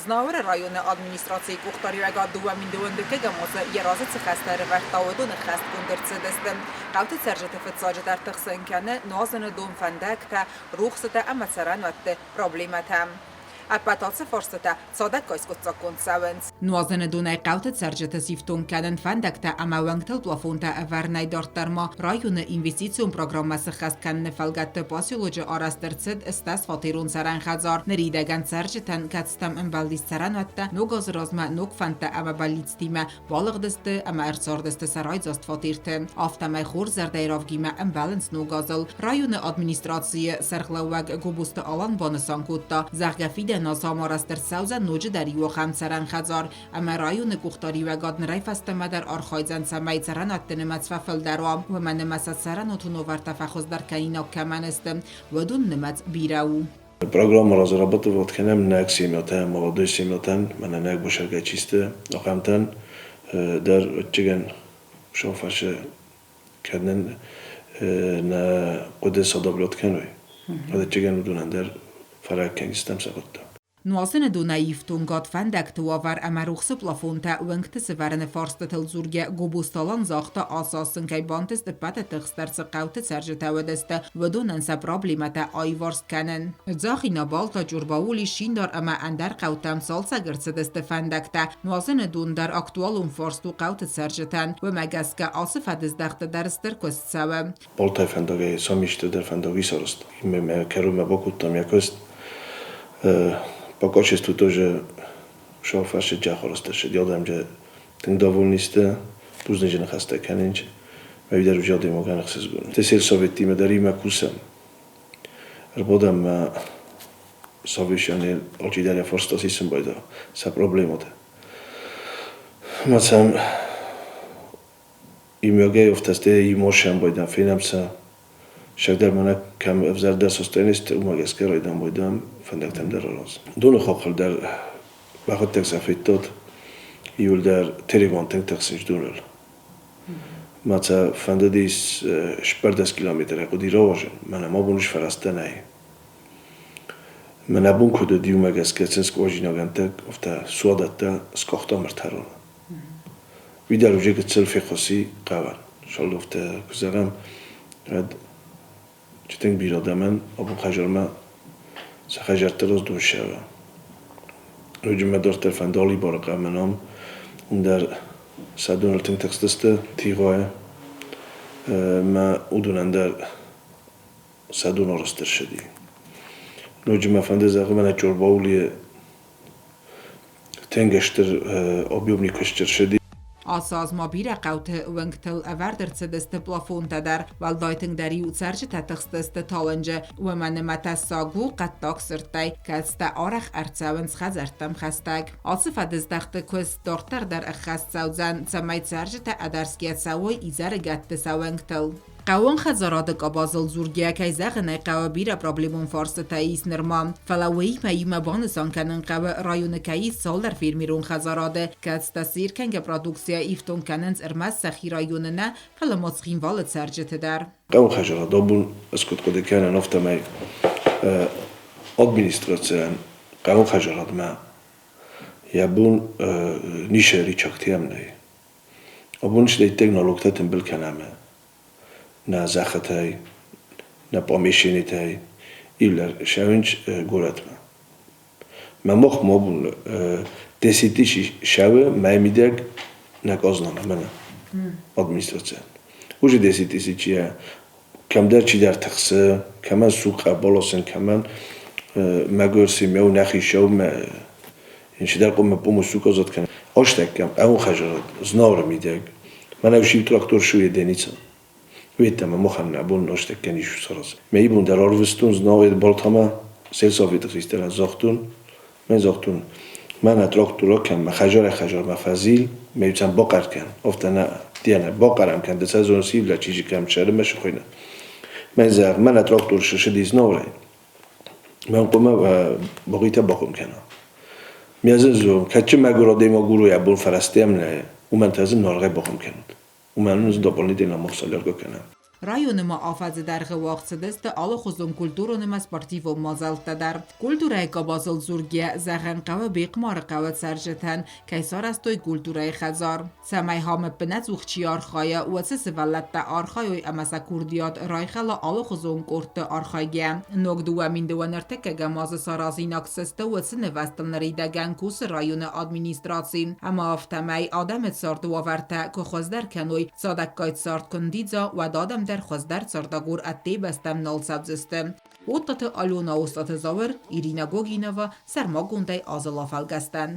Знауыры районы администрацийы къухдариуӕгад 2012 азы йӕ разы цы хӕстӕ ӕрӕвӕрдта, уыдон ӕххӕстгонд ӕрцыдысты. Хъӕуты цӕрджыты фыццаджыдӕр тыхсын кӕны нуазыны дон, фӕндӕгтӕ, рухсытӕ ӕмӕ цӕрӕнуӕтты проблемӕтӕ. Ӕппӕт ацы фарстытӕ цадӕггай скъуыддзаггонд цӕуынц. Нуазыны донӕй хъӕуты цӕрджыты сифтонг кӕнын фӕндӕгтӕ ӕмӕ уӕнгтыл плафонтӕ ӕвӕрынӕй дарддӕр ма районы инвестицион программӕ сыххӕст кӕныны фӕлгӕтты поселочы арӕзт ӕрцыд стӕсфатерон цӕрӕн хӕдзар. Ныридӕгӕн цӕрджытӕн, кӕцытӕм ӕмбӕлдис цӕрӕнуӕттӕ, ног азы размӕ ног фӕндтӕ ӕмӕ бӕллицтимӕ балыгъдысты ӕмӕ ӕрцардысты сӕ райдзаст фатерты. Афтӕмӕй хорз зӕрдӕйы равгимӕ ӕмбӕлынц ног азыл. Районы администрацийы сӕргълӕууӕг Гобозты Алан банысан кодта, зӕгъгӕ, фидӕн аз ам арӕзт ӕрцӕудзӕн ноджыдӕр иу ахӕм цӕрӕн хӕдзар, ӕмӕ районы къухдариуӕгад нырӕй фӕстӕмӕ дӕр архайдзӕн, цӕмӕй цӕрӕнӕтты нымӕц фӕфылдӕр уа, уымӕн ӕмӕ сӕ цӕрӕнуатон уавӕртӕ фӕхуыздӕр кӕнинаг кӕмӕн сты, уыдон нымӕц бирӕ у. Программа разрабатывать кӕнӕм нӕг семьятӕ, молодой семьятӕн, мӕнӕ нӕг бусаргай чисты ахӕмтӕн дӕр ӕвӕццӕгӕн шофӕрсы кӕнын нӕ хъуыды садаблет кӕной. Ӕвӕццӕгӕн уыдонӕн дӕр фӕраг кӕндзыстӕм сӕ хъуыддаг. Нуазыны донӕй ифтонгад фӕндӕгты уавӕр ӕмӕ рухсы плафонтӕ уӕнгты сывӕрыны фарстытыл дзургӕ Гобозты Алан загъта, ацы аз сын кӕй бантыст ӕппӕты тыхстдӕр цы хъӕуты цӕрджытӕ уыдысты, уыдонӕн сӕ проблемӕтӕ аиуварс кӕнын. Дзахина, Балта, Чъурбаули, Шиндар ӕмӕ ӕндӕр хъӕутӕм цалцӕг ӕрцыдысты фӕндӕгтӕ. Нуазыны дон дӕр актуалон фарст у хъӕуты цӕрджытӕн. Уымӕ гӕсгӕ ацы фӕдыздӕхты дӕр стыр куыст цӕуы. Балтай фӕндагӕй Самисты дӕр фӕндаг исарӕзт. Мӕ кӕронмӕ бакодтам йӕ куыст. По качеству тоже шоферши джахоростӕ адӕмджы тынг довольны сты, бузныджы ныхӕстӕ кӕнынц. Мӕ дӕр уже адӕймагӕн ӕхсызгон. Те сельсоветтимӕ дӕр имӕ кусӕм. Ӕрбадӕм мӕ совещание алчидӕр йӕ фарста сисын байда сӕ проблемӕтӕ. Мӕ сӕм Имёгӕй офтӕсте имошӕн бойдан фенӕмцӕ. Сӕгдӕр мӕнӕ кӕм ӕвзӕрдӕр состоянисты, уымӕ гӕсгӕ райдан бойдан фӕндӕгтӕм дӕр аразын. Доны хохыл дӕр бахуыдтӕг сӕ федтот, иуылдӕр терегон тынг тыхсынц доныл. Ма сӕ фӕндыдис 14 километрӕй хъуыди рауазын, мӕнӕ ма бон сфӕрӕзтӕ нӕй. Мӕнӕ бон куыд уыд, иумӕ гӕсгӕ сын скъуазинагӕнтӕ афтӕ суадӕттӕ скъахтам ӕртӕрон. Уый уже гыццыл фехъуси хъӕуӕн. Шаловтӕ куы зӕгъӕм, уӕд тынг бирӕ адӕмӕн абон хӕдзармӕ сӕ хӕдзӕртты раз дон ссӕуы. Ноджы мӕ дарддӕр фӕнды Алибары хъӕумӕ ам, уым дӕр сӕ доныл тынг тыхстысты тигъайы. Мӕ уыдонӕн дӕр сӕ дон арӕзт ӕрцыди. Ноджы мӕ фӕнды зӕгъын, мӕнӕ Чъорбаулийы Тынг стыр объемный куыст ӕрцыди. Ацы аз ма бирӕ хъӕуты уӕнгтыл ӕвӕрд ӕрцыдысты плафонтӕ дӕр. Уӕлдай тынгдӕр-иу цӕрджытӕ тыхстысты талынджы, уымӕн ӕмӕ тӕссаг у хъӕддаг сырдтӕй, кӕцытӕ арӕх ӕрцӕуынц хӕдзӕрттӕм хӕстӕг. Ацы фӕдыздӕхты куыст дарддӕр дӕр ӕххӕст цӕудзӕн, цӕмӕй цӕрджытӕ ӕдӕрсгӕ цӕуой изӕрыгӕтты сӕ уӕнгтыл. Хъӕууон хӕдзарады къабазыл дзургӕ, кӕй зӕгъын ӕй хъӕуы, бирӕ проблемон фарстытӕ ис нырма. Фӕлӕ уыимӕ иумӕ банысан кӕнын хъӕуы, районы кӕй ис цалдӕр фермерон хӕдзарады, кӕцытӕ сыркӕнгӕ продукцийӕ ифтонг кӕнынц ӕрмӕст сӕхи районы нӕ, фӕлӕ ма Цхинвалы цӕрджыты дӕр. Хъӕуы хӕдзарад абон ӕз куыд хъуыды кӕнын, афтӕмӕй администрацийӕн хъӕуы хӕдзарадмӕ йӕ бон ницы рычагтӕ нӕй. Абон стӕй налогтӕ тымбыл кӕнӕм нӕ зӕххытӕй, нӕ пъамещенитӕй, иллӕр сӕуынц горӕтмӕ. Мӕ мох мобун десятиши сӕуы мӕ мидӕг нӕ къазнамӕ мӕнӕ администрацийӕн. Уже десятисячи кӕмдӕр чидӕр тыхсы, кӕмӕн суг къӕболосын, кӕмӕн мӕгуыр семьяу нӕхи сӕу мӕ чидӕр къуыммӕ пъумы суг азат кӕны. Астӕккӕм ӕвон хӕзарад, знауыры мидӕг. Мӕнӕ шив трактор шуе деница. Уеддӕмӕ махӕн нӕ бон астӕккӕн ис саразын. Мӕ ибон дӕр арвыстон Знауыр Балтамӕ, сельсоветы хистӕрӕн загътон, мӕ загътон, мӕнӕ трактор акӕн, мӕ хӕзарӕй-хӕзармӕ фӕзил, мӕ иу бахъӕр кӕн, афтӕ нӕ, Дианӕ, бахъӕрӕм кӕн, ды сӕ зоныс ивлӕ чизы кӕм сӕрымӕ сыхуыйны. Мӕ зӕгъ, мӕнӕ трактор сысыди Знауырӕй. Мӕн хъуамӕ богъитӕ бахъом кӕна. Мӕ дзы зон, кӕдчы мӕгуыр адӕймаг у, йӕ бон фӕрӕзтӕм нӕ, уымӕн та дзы наргъӕй бахъом кӕнут. Уымӕн ын дополнительно мохсалярка кӕнӕм. Районы ма афӕдзы дӕргъы уагъд цыдысты алыхуызон культурон ӕмӕ спортивон мадзӕлттӕ дӕр. Культурӕйы къабазыл дзургӕ, зӕгъӕн хъӕуы Бехъмары хъӕуы цӕрджытӕн, кӕй сарӕзтой культурӕйы хӕдзар. Цӕмӕй хам ӕппынӕдзух чи архайа, уыцы сывӕллӕттӕ архайой ӕмӕ сӕ курдиат райхӕла алыхуызон къордты архайгӕ. Ног 2002 азы саразинаг сысты уыцы нывӕзтыл ныридӕгӕн кусы районы администраци. Ӕмӕ афтӕмӕй адӕмы царды уавӕртӕ куы хуыздӕр кӕной, цадӕггай цард куы ндидза, уӕд адӕм дӕр хуыздӕр цардагур ӕдде бӕстӕм нал цӕудзысты. Оттаты Алена, Остъаты Зауыр, Ирина Гогинова, сӕрмагондӕй Азыл афӕлгӕстӕн.